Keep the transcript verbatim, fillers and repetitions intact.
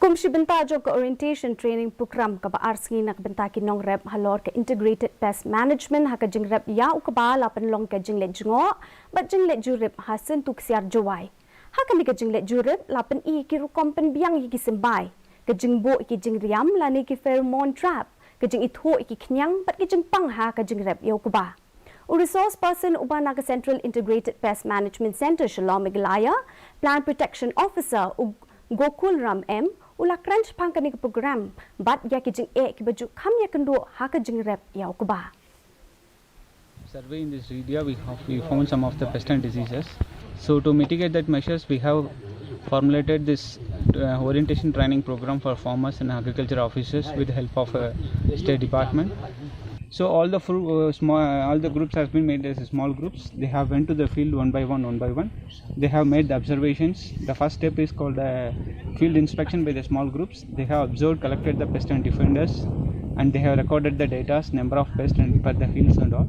Kum shi bynta jong ka orientation training program kaba ar sngi na ka bynta ki nongrep halor ka integrated pest management ha ka jingrep ïa u kba la pynlong ka jingleit jngoh bad jingleit jurip ha Syntu Ksiar Jowai. Ha kane ka jingleit jurip la pyni ki rukom pynbiang ïa ki symbai, ka jingbuh ïa ki jingriam lane ki pheromone trap, ka jingithuh ïa ki khñiang bad ka jingpang ha ka jingrep ïa u kba. U resource person uba na ka Central Integrated Pest Management Centre Shillong Meghalaya, Plant Protection Officer u Gokul Ram M, u la kren shaphang kane ka program bad ïa ki jingeh kiba ju kham ïakynduh ha ka jingrep ïa u kba. Survey in this area, we have we found some of the pest and diseases. So to mitigate that measures, we have formulated this uh, orientation training program for farmers and agriculture officers with the help of a state department. So all the fru- uh, small all the groups has been made as small groups. They have went to the field one by one, one by one. They have made the observations. The first step is called a field inspection by the small groups. They have observed, collected the pest and defenders, and they have recorded the data, number of pests and per the fields and all.